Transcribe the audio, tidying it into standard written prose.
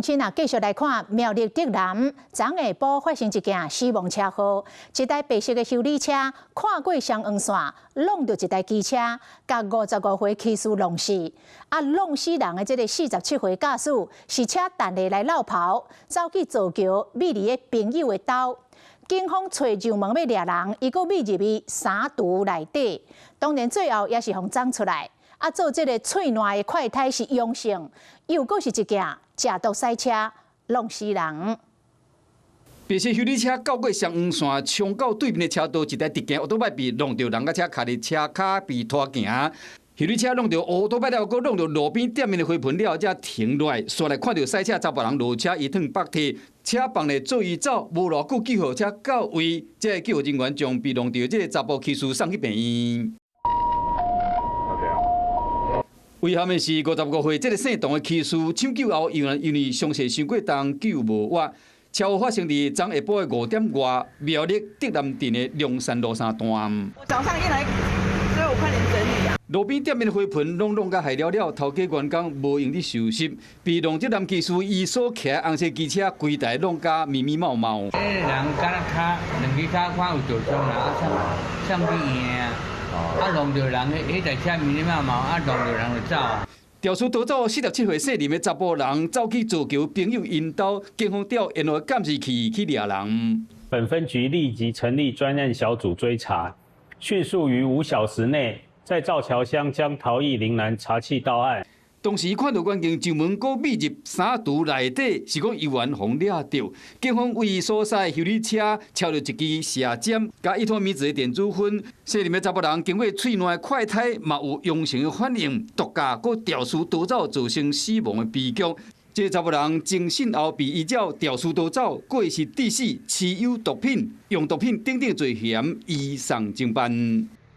親啊，繼續來看苗栗竹南，昨下晡發生一件死亡車禍，一台白色的休旅車跨過雙黃線，挵著一台機車，共55歲騎士弄死。啊，弄死人的這个47歲駕駛是車彈下來落跑，走去造橋，覕佇个朋友的兜。警方揣上門欲掠人，伊閣覕入去衫櫥內底。當然最後也是予摠出來。啊，做這个喙瀾的快胎是陽性，又閣是一件食毒賽車弄死人。白色休旅車繞過雙黃線，衝到對面的車道，一台直行歐多擺被弄著人佮車卡佇車跤被拖行。休旅車弄著烏多擺了，閣弄著路邊店面的花盆了，才停落來。煞來看著賽車查埔人落車，伊褪腹䖙，車放咧做伊走，無偌久救護車到位，這个救護人員將被弄著這个查埔騎士送去病院。遺憾的是，55歲這个姓董的騎士搶救後，因為傷勢傷過重，救無活。車禍發生佇昨下晡的5點外，苗栗竹南鎮的龍山路三段。我早上一來，所以我快點整理啊。路邊店面的花盆攏弄甲害了了，頭家員工無閒咧收拾，被弄這男騎士伊所騎紅色機車規台弄甲密密麻麻。這个人敢若跤兩支跤看有受傷啦，啊送送去醫院啊，啊弄著人，彼台車密密麻麻，啊弄著人就走啊。肇事逃走47歲姓林的查埔人，走去造橋朋友𪜶兜，警方調煙霧監視器去掠人。本分局立即成立專案小組追查，迅速於5小時內在造橋鄉將逃逸林男查緝到案。當時看著環境上門，閣覕入衫櫥內底，是講猶原予掠著。警方為所駛休旅車抄著一支射針，佮依托咪酯的電子薰。姓林的查埔人經過喙瀾的快篩，嘛有陽性的反應，毒駕閣肇事逃走，造成死亡的悲劇。這个查埔人偵訊後被依照肇事逃走、過失致死、持有毒品、用毒品等等罪嫌移送偵辦。